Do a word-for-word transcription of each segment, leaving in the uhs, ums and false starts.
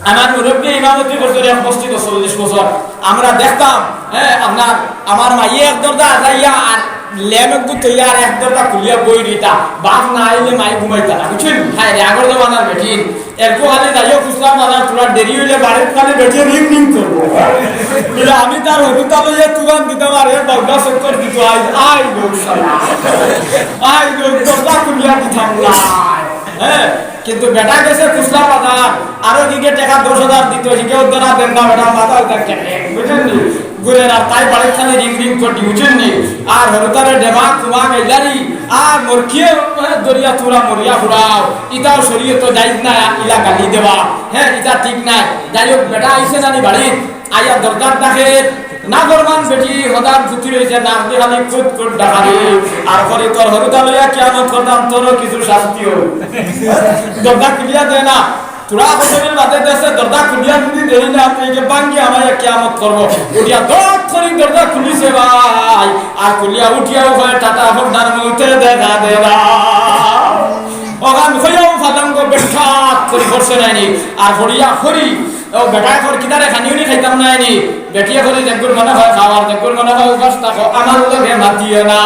আমার মুরব্বী ইমামতি করছইন এক মসজিদো চল্লিশ বছর। আমরা দেখতাম, হ্যাঁ, আপনার, আমার মাইয়ে এক দরজা আজাইয়া আর লেম একগু তৈয়া আর এক দরজা খুলিয়া বই দিতা। বাপ না আইলে মাই ঘুমাইতা না, বুঝছইন? হায় রে, আগর জমানার বেটিন। এরকু খালি যাইও খুসলা বাজার, থুড়া দেরি অইলে বাড়িত খালি বেটিয়ে রিং রিং করবো। বলে, আমি তার হকুতা লইয়া তুগান দিতাম আর এর বাউলা চক্কর দিত, আই, আই লোক শালা। আই লোক, দরজা খুলিয়া দিতাম না। হ্যাঁ, কিন্তু বেটা গেছে খুসলা বাজার, আরো দিকে টেকা দশ হাজার দিত, হিকেও ধরা দেন না, বেটা মাথা উঠা কেনে, বুঝছইন নি? ঘুরে আর তাই বাড়ির খালি রিং রিং করতি, বুঝছইন নি? আর হরুতারে ডেমা কুমা গেলারি, আর মোর কিয়ে দরিয়া তুরা মরিয়া ফুরাও, ইতাও শরীয়তো জায়েজ না, ইলা গালি দেওয়া, হ্যাঁ, ইতা ঠিক নায়। যাই হোক, বেটা আইছে জানি বাড়িত, আইয়া দরজার ডাকে, নাফরমান বেটি হদার জুতি রইছে, নাক দি খালি কুত কুত ডাকালি। আর করি তোর হরুতা লইয়া কিয়ামত করতাম, তোরও কিছু শাস্তি অইবো। দরজা খুলিয়া দে না। থুড়া বছরের বাদে দেশে দরজা খুলিয়া যদি দেই না, তুই যে বাঙ্গি আমায় কিয়ামত করবো। উঠিয়া দৌড় করি দরজা খুলিছে ভাই। আর খুলিয়া উঠিয়া ওখানে টাটা ফোনটার মধ্যে দেখা দে না। ওখান হইয়াও ফাদাঙ্গ বেঠাত করি করছে নাইনি। আর হরিয়া হরি ও বেটায় কর কিতারে খানিও নি খাইতাম নায় নি। বেটিয়ে করি যেগুর মনে হয় খাওয়ার, যেগুর মনে হয় উপাস থাকো, আমার লগে মাতিও না।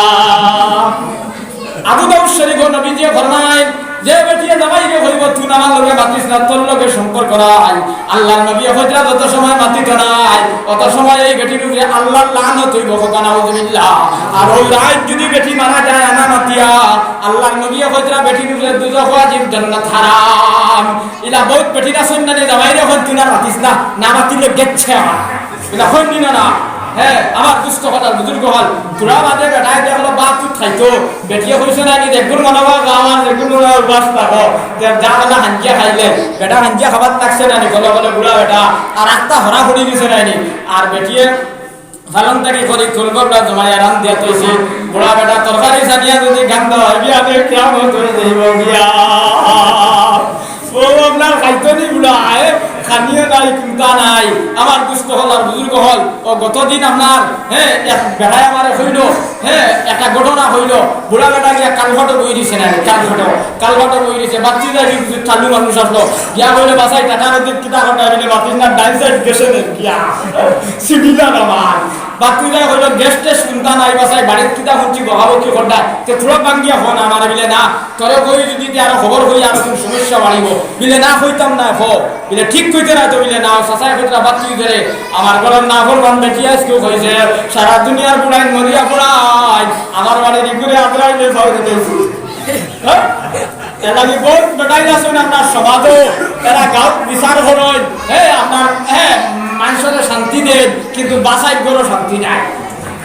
আবু দাউদ শরীফো নবীজিয়ে ফরমাইন, যে বেটিয়ে জামাইরে কইবো, "তুই আমার লগে মাতিস না, তোর লগে সম্পর্ক নাই।" আল্লাহর নবী হজরা যত সময় মাতিত নাই, অত সময় এই বেটির উপরে আল্লাহর লানত অইবো, কথা নাউজুবিল্লাহ। আর ওই রাইত যদি বেটি মারা যায় আনা মাতিয়া, আল্লাহর নবী হজরা বেটির উপরে দুজখ ওয়াজিব, জান্নাত হারাম। ইলা বহুত বেটিরা শুননা নি, জামাইরে এখন তুই না মাতিস না, না মাতিলে গেছে আমার। ইলা হইনি না, না। হ্যাঁ, আমার দুস্থ হকল, বুজুর্গ হকল, থুড়া বাদে বেটায় দেখলো বাপ তুত খাইতো, বেটিয়ে কইছে না নি, "দেখুন মনে হয় গাওয়ান, দেখুন মনে হয় উপাস থাকো।" তে যা বালা হাঞ্জিয়া খাইলে, বেটা হাঞ্জিয়া খাবার লাগছে না নি, বলে, বলে, "বুড়া বেটা, আর আত্তা হরা হরি দিছে না নি।" আর বেটিয়ে ফালং থাকি করি খুলবো, বেটা জমাইয়া রান দিয়া তৈছি, বুড়া বেটা তরকারি সানিয়া যদি গান্ধ হয়, বিয়া দিয়ে কিয়ামত হয়ে যাইব গিয়া। ও আপনার খাইতো নি বুড়া, এ? খানিও নাই, কুন্তা নাই। আমার দুস্থ হকল আর বুজুর্গ হকল, ও গত দিন আপনার, হ্যাঁ, এক বেটায় আমারে কইলো, হ্যাঁ, একটা ঘটনা কইলো, বুড়া বেটা গিয়া কালভাটো বই দিছে না, কালভাটো, কালভাটো বই দিছে, বাচ্চি যায় কিছু চালু মানুষ আসলো, গিয়া কইলো, "বাসাই, টাকা নদীর কিতা কথা?" বলে, "বাতিস না, ডাইন সাইড গেছে নে গিয়া।" সিবিলা না মার। বাচ্চি যায় কইলো, "গ্যাস ট্যাস কুন্তা নাই, বাসাই, বাড়ির কিতা হুনছি, বকাবকি করডা, তে থুড়া বাঙ্গিয়া ফোন আমার।" বলে, "না, তোরে কই যদি তে আরো খবর কই আরো কোন সমস্যা বাড়িব।" বিলে, "না, কইতাম না, কো।" বিলে, "ঠিক কইতে না তো।" বিলে, "না, চাচায় কইতরা বাদ তুই ধরে, আমার ঘরর নাফরমান বেটি আইজকেউ কইছে, সারা দুনিয়ার বুড়াইন মরিয়া বুড়াইন, আমার বাড়ির ইগুরে আদরাইলে ফাউরে দিয়েছি।" হ্যাঁ? এর লাগি বহুত বেটাইন আছইন আমরার সমাজো, এরা গাঁওত বিচার করইন, হ্যাঁ, আপনার, হ্যাঁ, মানষরে শান্তি দেইন, কিন্তু বাসাইর ঘরো শান্তি নাই।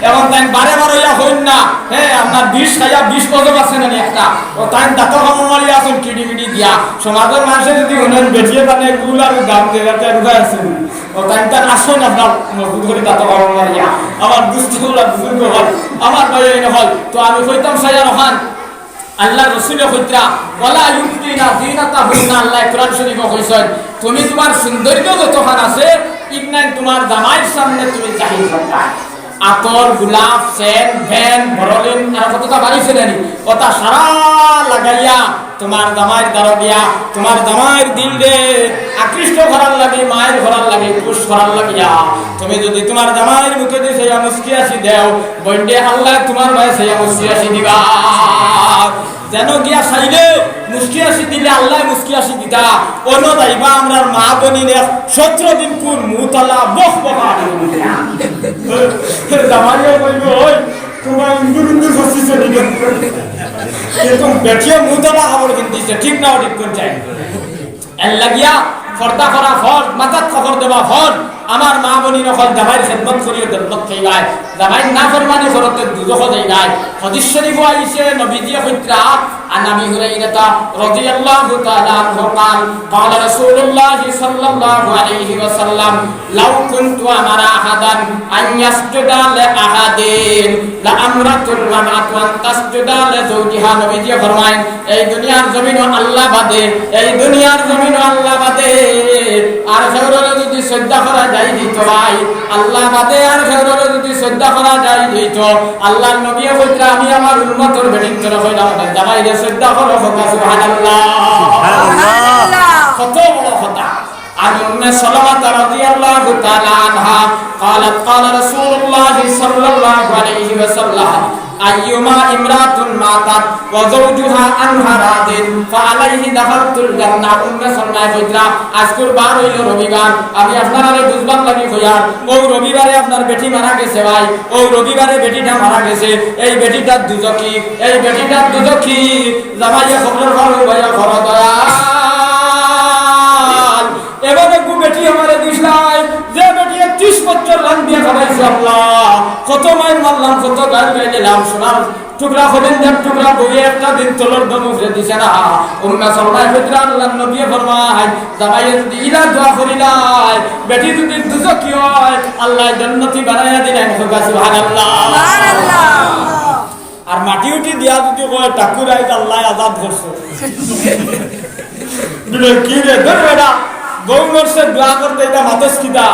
এখন তাইন বারে বারে ইয়া কইন না, হে, আপনার বিষ খাইয়া বিষ গজব আছে না নি একটা? ও তাইন দাঁত কামড় মারিয়া আছইন কিডি মিডি দিয়া। সমাজর মানষে যদি হুনইন বেটিয়ে পানে গুল আর দাম দেয়, তাতে রুগা আছে নি? ও তাইন তার আসইন আপনার মজবুত করি দাঁত কামড় মারিয়া। আমার দুস্থ অকল, বুজুর্গ অকল, আমার ভাইয়াইন অকল, তো আমি কইতাম চাইয়ার অখান, আল্লার রসুলে কইতরা, "ওয়ালা ইউবদিনা জিনাতাহুন্না", আল্লায় কোরআন শরীফো কইছইন, "তুমি তুমার সৌন্দর্য যতখান আছে, ইখান তুমার জামাইর সামনে তুমি জাহির করবায়।" আতর, গোলাপ, সেন্ট, ভ্যান, বড়লিন, আর কততা বাড়িছে জানি, ওতা সারা লাগাইয়া তুমার জামাইর দ্বারো দিয়া তুমার জামাইর দিলরে আকৃষ্ট করার লাগি, মাইল করার লাগি, খুশ করার লাগিয়া তুমি যদি তুমার জামাইর মুখেদি চাইয়া মুচকি হাসি দেও, বইনরে আল্লায় তুমার বায় চাইয়া মুচকি হাসি দিবা। যেন গিয়া চাইলে মুচকি হাসি দিলে আল্লায় মুচকি হাসি দিতা। অনো যাইবা আমরার মা বইনর সতেরো দিন পুর মুতলা বক বক আড়ি দিয়া। জামাইয়ে কইবো, "ওই, তুমার ইন্দুর ইন্দুর ফসিছে নি?" কিন্তু বেটিয়ে মুতলা কাপড় কিনতিছে, ঠিক না, ঠিক কোন চাই? এর লাগিয়া পর্দা করা ফরজ, মাথাত কাপড় দেওয়া ফরজ। আমার মা বইনর অকল জামাইর খেদমত করিও, খেদমত খাইবায়। জামাইর নাফরমানি করতে দুজখো যাইবায়। হাদিস শরীফো আইছে, নবীজিয়ে কইতরা, عن أبي هريرة رضي الله تعالى عنه قال، قال رسول الله صلى الله عليه وسلم، لو كنت أمر أحدا أن يسجد لأحد لأمرت المرأة أن تسجد لزوجها। নবীজিয়ে ফরমাইন, এই দুনিয়ার জমিনো আল্লা বাদে, এই দুনিয়ার জমিনো আল্লা বাদে আর কেউররে যদি সইজদা করা যায় দিত ভাই, আল্লা বাদে আর কেউররে যদি সইজদা করা যায় দিত, আল্লার নবীয়ে কইতরা, "আমি আমার উম্মতর বেটিন্তরে কইলাম, জামাইরে সইজদা করো", কউক্কা সুবহানাল্লাহ। সুবহানাল্লাহ। কত বড় কথা। عن أم سلمة رضي الله تعالى عنها قالت: قال رسول الله صلى الله عليه وسلم: أيما امرأة ماتت وزوجها عنها راض فعليه دخلت الجنة। উম্মে সালমায় কইতরা, আইজকুর বার অইলো রবিবার, আমি আপনারারে বুঝবার লাগি কইয়ার, অউ রবিবারে আপনার বেটি মারা গেছে ভাই, অউ রবিবারে বেটিটা মারা গেছে, এই বেটিটা দুজখি, এই বেটিটা দুজখি। জামাইয়ে কবরর পাড়ো বইয়া কয়, দয়াল, এমন এগু বেটি আমারে দিছলায়, যে বেটিয়ে ত্রিশ বছর রান্দিয়া খাওয়াইছে আল্লাহ, কত মাইর মারলাম, কত গাইল গাইলাম, সোনার টুকরা, কলিজার টুকরা বউয়ে একটা দিন তলর দম উফরে দিছে না। উম্মে সালমায় কইতরা, আল্লাহর নবীয়ে ফরমাইন, জামাইয়ে যুদি ইলা দোয়া করিলায়, বেটি যুদি দুজখি অয়, আল্লায় জন্নতি বানাইয়া দিলাইন। কউক্কা সুবহানাল্লাহ। সুবহানাল্লাহ। আর মাটি উটি দিয়া যুদি কয়, ঠাকুর আইজ আল্লায় আজাদ করছে। বিলে, কিরে, ধর বেটা, বউ মরছে, দোয়া করতে ইটা মাতস কিতা?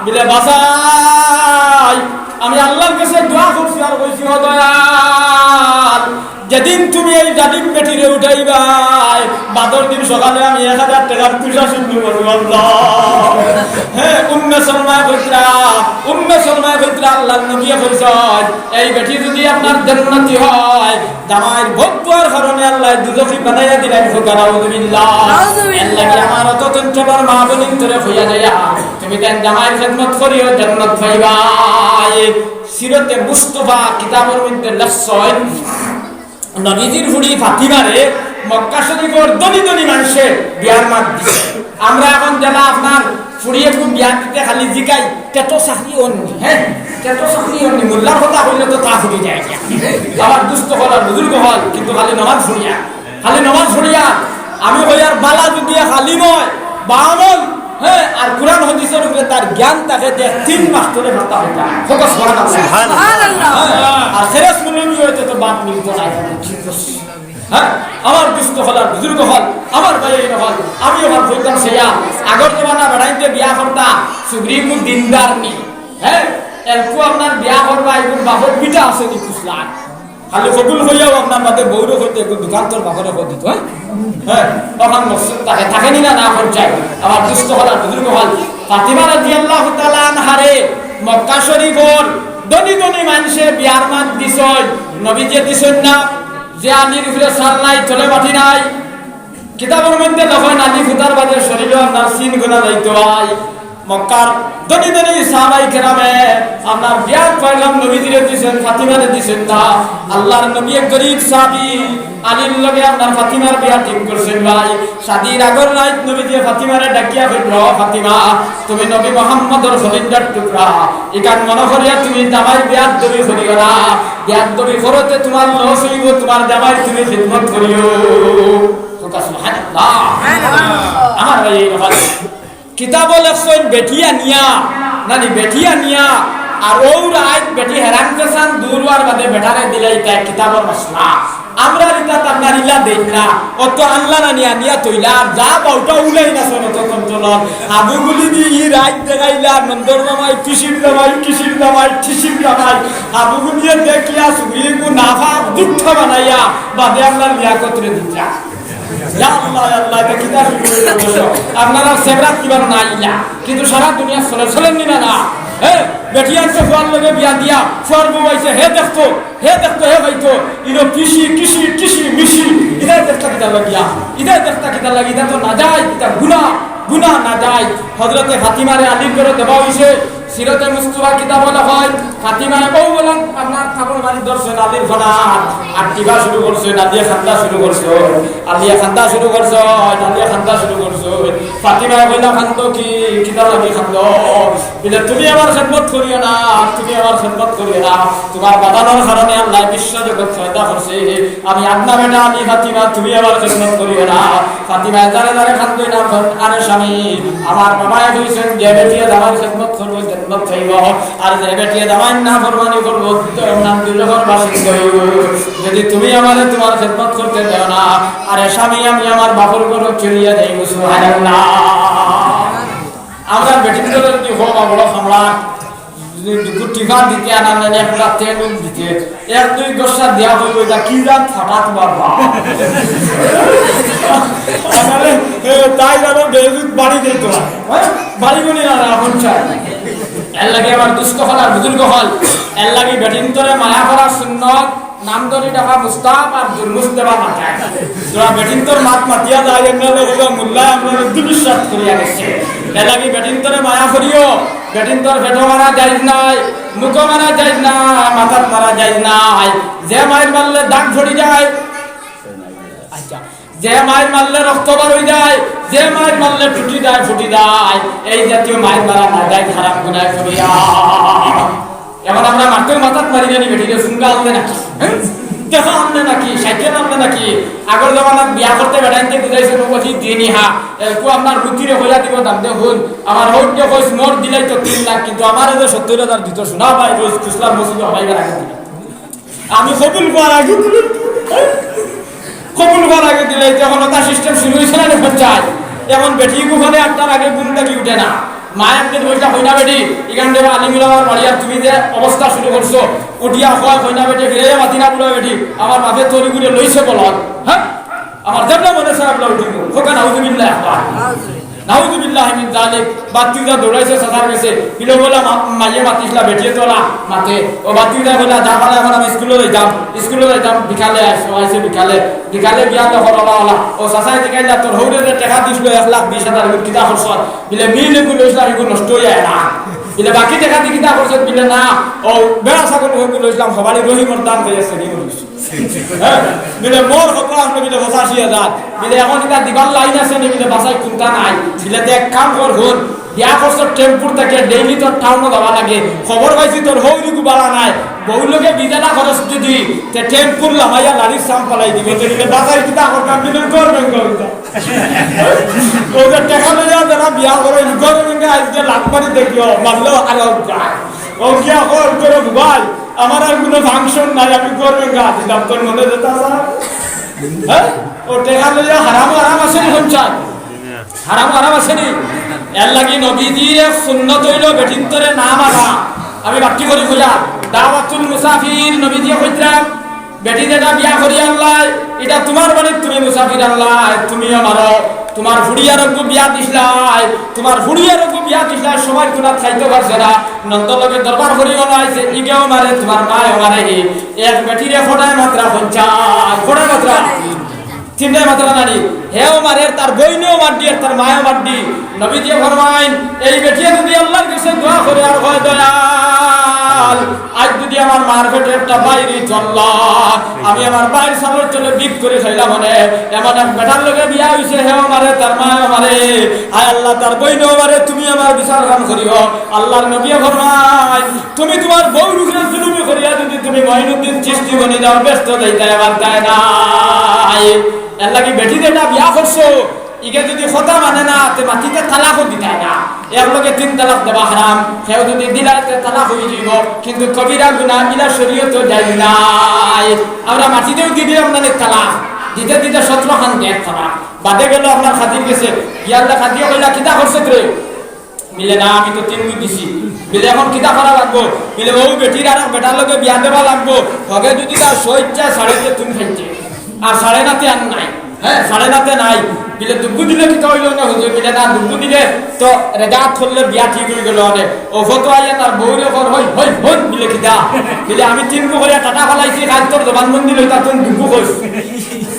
বিলে, বাছাই, আমি আল্লাহর গেছে দোয়া করছি আর কইছি, ও দয়াল, যেদিন তুমি এই জালিম বেটিরে উঠাইবায়, বাদর দিন সকালে আমি এক হাজার টেকার পয়সা শুনতে পারবো আল্লাহ। হে, উম্মে সালমায় কইতরা, উম্মে সালমায় কইতরা, আল্লাহর নবীয়ে কইছইন, এই বেটি যুদি আপনার জন্নতি অয়, জামাইর বদদোয়ার কারণে আল্লায় দুজখি বানাইয়া দিলাইন, কউক্কা নাউজুবিল্লাহ। নাউজুবিল্লাহ। এর লাগি আমার অত চঞ্চলর মা বইন তোরে কইয়া যাইয়ার, তুমি তাইন জামাইর খেদমত করিও, জন্নত পাইবায়। সিরতে মুস্তফা কিতাবর মধ্যে লেখছইন, নবীজির ফুড়ি ফাতিমারে মক্কা শরীফর ধনী ধনী মানষে বিয়ার মাত দিছে। আমরা এখন যেলা আপনার ফুড়িয়ে কু বিয়া দিতে খালি জিকাই, টেটো চাকরি অননি, হে? টেটো চাকরি অননি, মোল্লার কথা কইলে তো তা ফুটি যায় গিয়া। আমার দুস্ত অকল আর বুজুর্গ অকল, কিন্তু খালি নমাজ পড়িয়া, খালি নমাজ পড়িয়া। আমি কইয়ার বালা যুদি খালি নয়, বা আমল, হে, আর কুরআন হাদিসর উপরে তার জ্ঞান থাকে, তে তিন মাস ধরে মাথা হইতা। ফোকাস করা না। সুবহানাল্লাহ। হে, আর সেরেস মুলুমি অইতে তো বাদ মিলতো না। হে, আমার দুস্ত অকল আর বুজুর্গ অকল, আমার ভাই অকল, আমি অখন কইতাম সেয়া, আগর জমানা বেটাইন্তে বিয়া করতা, সুগ্রিকু দিনদার নি, হে, এলকু আপনার বিয়া করবা, এগুর বাপর পিঠা আছে নি কুছলা। খালি কবুল কইয়াও আপনার বাদে বউরে কইতে এগুর দোকান তোর বাপরে কই দিত, হে? হে, অখন মকসুদ থাকে, থাকে নি না, না কর চাই। আমার দুস্ত অকল আর বুজুর্গ অকল, ফাতিমা রাদিয়াল্লাহু তাআলা আনহারে মক্কা শরীফর ধনী ধনী মানষে বিয়ার মাত দিছইন, নবীজিয়ে দিছইন না? যে আলীর উপরে ছাল নাই, তলে মাটি নাই। কিতাবর মধ্যে লেখইন আলী ফুতার বাদে শরীলো আপনার সিন গুনা যাইতো ভাই। মক্কার ধনী ধনী সাহাবাই কেরামে আপনার বিয়ার পয়গাম নবীজিরে দিছইন, ফাতিমারে দিছইন না। আল্লাহর নবী এক গরিব সাহাবি আলীর লগে আপনার ফাতিমার বিয়া ঠিক করছইন ভাই। শাদির আগর রাইত নবীজিয়ে ফাতিমারে ডাকিয়া কইলা, "ও ফাতিমা, তুমি নবী মুহাম্মদর কলিজার টুকরা, ইখান মনো করিয়া তুমি জামাইর বেয়াদবি করিও না। বেয়াদবি করতে তুমার লস অইবো, তুমার জামাইর তুমি খিদমত করিও।" কউক্কা সুবহানাল্লাহ। আমার ভাই, এই ব্যাপারে কিতাবো লেখছইন বেটি আনিয়া, নানি বেটি আনিয়া, আর অউ রাইত বেটি হেরান পেছান দূর অওয়ার বাদে বেটারে দিলাইতা, কিতাবর মাসলা। আমরা ইতা তার নারিলা দেই না, অত আনলা নানি আনিয়া থইলা, আর যা বাউটা উলাই না শোনো তো কন্ট্রোল। হাবুগুলি দি ই রাইত দেখাইলা, নন্দর জামাই, পিসির জামাই, কিসির জামাই, ঠিসির জামাই। হাবুগুলিয়ে দেখিয়া সুগ্রিকু নাফা দুঃখ বানাইয়া, বাদে আনলা লিয়াকতরে দিতা। ইয়া আল্লাহ, ইয়া আল্লাহ, ইটা কিতা শুরু অইলো? আপনারা সেবরাত কিবার না আইলা, কিন্তু সারা দুনিয়া চলে, চলেন নি না, না? হে, বেটি আনছে ফুয়ার লগে বিয়া দিয়া, ফুয়ার বউ আইছে, হে দেখতো, হে দেখতো, হে পাইতো, ইনো পিসি, কিসি, টিসি, মিসি, ইতায় দেখতা কিতার লাগিয়া, ইতায় দেখতা কিতার লাগি, ইতা তো নাজায়েজ, ইতা গুনা, গুনা নাজায়েজ। হযরতে ফাতিমারে আলীর ঘরো দেওয়া অইছে, সিরতে মুস্তফা কিতাবো লেখইন, ফাতিমায় অউ বলা আপনার থাপড় মারি ধরছইন আলীর ঘাড়ো, আর টিপা শুরু করছইন, আলীয়ে কান্দা শুরু করছইন, আলীয়ে কান্দা শুরু করছইন, আলীয়ে কান্দা শুরু করছইন। ফাতিমায় কইলা, "কান্দো কি? কিতার লাগি কান্দো?" বলে, "তুমি আমার খেদমত করিও না, তুমি আমার খেদমত করিও না। তুমার বাজানোর কারণে আল্লায় বিশ্ব জগৎ পয়দা করছে। আমি আদনা বেটা আলী ফাতিমা, তুমি আমার খেদমত করিও না।" ফাতিমায় জারে জারে কান্দইন, "আরে স্বামী, আমার বাবায় কইছইন, যে বেটিয়ে জামাইর খেদমত করবো, জন্নত পাইবো, আর যে বেটিয়ে জামাইর নাফরমানি করবো, জাহান্নাম দুজখর বাসিন্দা অইবো। যদি তুমি আমারে তুমার খেদমত করতে দেও না, আরে স্বামী, আমি আমার বাপর ঘরো চলিয়া যাইমু।" সুবহানাল্লাহ। আমরা বেটিন্তরে যদি কও বা বড় কামলা, যদি দুপুর টিকা দিতে আনালেন, একটা তেল দিতে, এক দুই গোসা দেওয়া হইব, এটা কি জাত ফাটাত বাবা। আনালে, এ, তাই আরো বেজুত বাড়ি দিত, হ্যাঁ? বাড়ি বলি না, না, এখন চাই। এর লাগি আমার দুস্থ হল আর বুজুর্গ হল, এর লাগি বেটিন্তরে মায়া করা সুন্নত, নাম ধরি ডাকা মুস্তাহাব আর দুরমুস্ত দেওয়া না যায়। তোরা বেটিন্তর মাত মাতিয়া যায়, এমনি লোক হলো মোল্লায় আমরা দুর্বিশ্বাস করিয়া গেছে। এর লাগি বেটিন্তরে মায়া করিও, বেটিন্তর পেটো মারা যাইজ নাই, মুখো মারা যাইজ নাই, মাথাত মারা যাইজ নাই। যে মাইর মারলে দাগ ঝরি যায়, আচ্ছা, যে মাইর মারলে রক্ত বার হয়ে যায়, যে মাইর মারলে টুটি যায়, ফুটি যায়, এই জাতীয় মাইর মারা না যায়, খারাপ গুনায় করিয়া। এখন আমরা মারতেও মাথাত মারি জানি বেটিরে, ফুঙ্গা আনলে নাকি, হ্যাঁ? দেখা আনলে নাকি, সাইকেল আনলে নাকি? আগর জমানাত বিয়া করতে বেটাইতে বুঝাইছে, নবজি দিনি হা, এরকু আপনার রুটিরে হইয়া দিব দাম দে হুন, আমার হৌকে কইস মোর দিলাই তো তিন লাখ, কিন্তু আমার যে সত্তর হাজার দিত শোনা ভাই, কইস খুসলার মসজিদে হবাইবার আগে দিলাম। আমি কবুল করার আগে দিলে, কবুল করার আগে দিলে, এই যে এখন ওটা সিস্টেম শুরু হয়েছে না, এখন চাই। এখন বেটি গুখানে আটটার আগে ঘুম থাকি উঠে না। মা একদিন বলছে, "কইনা বেটি, এখান থেকে আলিমুল আমার বাড়ি, আর তুমি যে অবস্থা শুরু করছো, উঠিয়া হয় কইনা বেটি, ফিরে মাতি না বুড়া বেটি, আমার বাপের তরি ঘুরে লইছে বলো, হ্যাঁ?" আমার যেমন মনে হয়, আপনার উঠিব, হোক, নাউজুবিল্লাহ, একবার। নাউজুবিল্লাহ মিন জালিক। বাতিজা দৌড়াইছে চাচার গেছে, বিলে বলে, "মা-, মাইয়ে মাতিসলা, বেটিয়ে তো না মাতে।" ও বাতিজা বলে, "যা বালা, এখন আমি স্কুলে যাইতাম, স্কুলে যাইতাম, বিকালে আইস।" ও আইছে বিকালে, বিকালে গিয়া তো হলো, হলো, হলো। ও চাচায় জিকাইলা, "তোর হৌরে যে টেকা দিসলো এক লাখ বিশ হাজার, এগুলো কিতা করছস?" বিলে, "মিল এগুলো লইছিলাম, এগুলো নষ্ট হয়ে যায় না।" বিলে, "বাকি টেকা দিয়ে কিতা করছস?" বিলে, "না, ও বেড়া ছাগল ওগুলো লইছিলাম, সবারই রহিমর দান হয়ে গেছে, নিয়ে বলিস।" হ্যাঁ? বিলে, "মোর কত আসলো?" বিলে, "পঁচাশি হাজার।" বিলে, "এখন এটা দিবার লাইন আছে নি?" বিলে, "বাসায় কুন্তা নাই।" বিলে, "তে এক কাম কর, হুন, বিয়া করছস টেম্পুর থেকে, ডেইলি তোর টাউনো যাওয়া লাগে। খবর পাইছি তোর হৌরিগু বালা নাই, বউ লোকে বিদানা খরচ যদি, তে টেম্পুর লামাইয়া লারির সাম ফালাই দিবে।" তো বিলে, "বাসায় কিতা করতাম?" বিলে, "করবেন, করবেন।" ও যে টেকা লইয়া যারা বিয়া করে, ঘরে ভেঙে আজকে লাখ মারি দেখিও, মারলেও আর যায়। ও গিয়া কল করে, "ভাই, আমার আর কোনো ফাংশন নাই, আমি ঘরে ভেঙে আসলাম, তোর মনে যেটা আছে।" হ্যাঁ? ও টেকা লইয়া হারাম, হারাম আছে নি, কোন চাই? হারাম, হারাম আছে নি? এর লাগি নবীজির এক সুন্নত হইল বেটিন্তরে না মারা। আমি বাক্কি করি কইয়া, দাওয়াতুল মুসাফির নবীজি কইতরা, বেটি যেটা বিয়া করি আনলাই, এটা তোমার বাড়ির তুমি মুসাফির আনলাই, তুমিও মারো। তোমার ফুড়িয়ার একটু বিয়া দিসলাই, তোমার ফুড়িয়ার একটু বিয়া দিসলাই, সময় কোনাত খাইতে পারছে না, নন্দর লগে দরবার করি বানাইছে, ইগেও মারে, তোমার মায়ও মারে। এক বেটিরে খোড়ায় মাত্রা পঞ্চাশ, খোড়ায় মাত্রা তিনটায় মাত্রা নানি, হেও মারের, তার বইনেও মারডি, আর তার মায়ও মারডি। নবীজি ফরমাইন, এই বেটিয়ে যদি আল্লাহর কাছে দোয়া করে আর কয়, "দয়াল, আজ যদি আমার মার পেটে একটা বাইরে চললা, আমি আমার বাইর সামনে চলে বিক করে খাইলাম, মানে এমন এক বেটার লগে বিয়া হইছে, হেও মারে, তার মায়ও মারে। আয় আল্লাহ, তার বইনেও মারে, তুমি আমার বিচার খান করিও।" আল্লাহর নবী ফরমাইন, তুমি তোমার বউর উপরে জুলুমি করিয়া যদি তুমি মঈনুদ্দিন চিশতি বনি যাও, বেহেস্তো যাইতায় পারতায় নায়। এর লাগি বেটি যেটা বিয়া করছো, ইগে যদি কথা মানে না, তে মাটিতে তালাকও দিতায় না। এক লগে তিন তালাক দেওয়া হারাম। কেউ যদি দিলায়, তে তালাক হয়ে যাইব, কিন্তু কবিরা গুনাহ, ইলা শরীয়তো জায়েজ নাই। আমরা মাটিতেও দি দিলাম না তালাক, দিতে দিতে সতেরো খান দেড় তালাক। বাদে গেল আপনার কাজীর গেছে, গিয়া আল্লাহ কাজীয়ে কইলা, "কিতা করছত রে?" বিলে, "না, আমি তো তিন গুণ দিছি।" বিলে, "এখন কিতা করা লাগবো?" বিলে, "ও বেটির আর এক বেটার লগে বিয়া দেওয়া লাগবো, হগে যদি তার স্বইচ্ছা ছাড়ে, তে তুমি খাইতে, আর ছাড়ে না তে আর নাই।" হ্যাঁ, ছাড়ে না তে নাই। বিলে, "দুগ্গু দিলে কিতা হইল না হুজুর?" বিলে, "না, দুগ্গু দিলে তো রেজাত করলে বিয়া ঠিক হয়ে গেল অনে।" ও ফতো আইয়া তার বউরে কর, "হই, হই, হই," বিলে, "কিতা?" বিলে, "আমি তিন গু করিয়া টাটা ফালাইছি, কাল তোর জবানবন্দি লইতা, তুই দুগ্গু কইস।"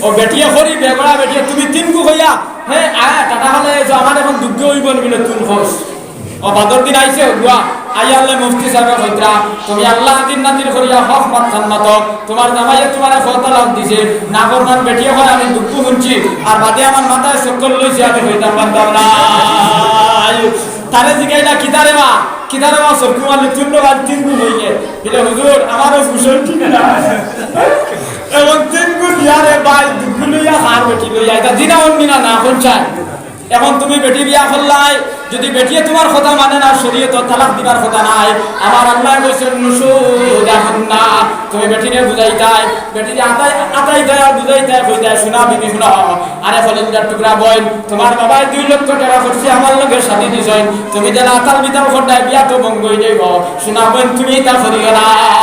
ও বেটিয়ে করি, বেগড়া বেটিয়ে, "তুমি তিন গু কইয়া, হ্যাঁ, আয়া টাটা ফালাই আইছো, আমার এখন দুগ্গু হইব না," বিলে, "তুই কইস।" ও বাদর দিন আইছে হুয়া, আইয়া আল্লাহ মুফতি সাহেব কইতরা, "তুমি আল্লাহ আদিন নাদিন করিয়া হক মাত খান মাতো, তোমার জামাইয়ে তোমারে কত তালাক দিছে, না ফরমান বেটিয়ে কয় আমি দুগ্গু শুনছি, আর বাদে আমার মাথায় চক্কর লইছে, আমি কইতাম পারতাম না।" তারে জিগাইলা, "কিতারে মা, কিতারে মা, চক্কর মারলি, তুই তো আজ তিন গুণ হইলে।" বিলে, "হুজুর, আমারও ফুসল ঠিক না। এখন তিন গুণ ইয়ারে ভাই, দুগ্গু লইয়া হার বেটি লইয়া, এটা দিনা অন দিনা না, কোন চাই?" এখন তুমি বেটি বিয়া করলায়, যদি বেটিয়ে তুমার কথা মানে না, শরীয়তো তালাক দিবার কথা নাই। আমার আল্লায় কইছইন, "নুশুজাহুন্না", তুমি বেটিরে বুঝাইতায়, বেটিরে আতাই-, আতাইতায় আর বুঝাইতায়, কইতায়, "শুনা বিবি, শুনো, আরে কলিজার টুকরা বইন, তুমার বাবায় দুই লক্ষ টেকা খরচি আমার লগে শাদি দিছইন, তুমি যেলা আতাল বিতাল করতায়, বিয়া তো ভঙ্গ অই যাইবো। শুনা বইন, তুমি ইতা করিও না।"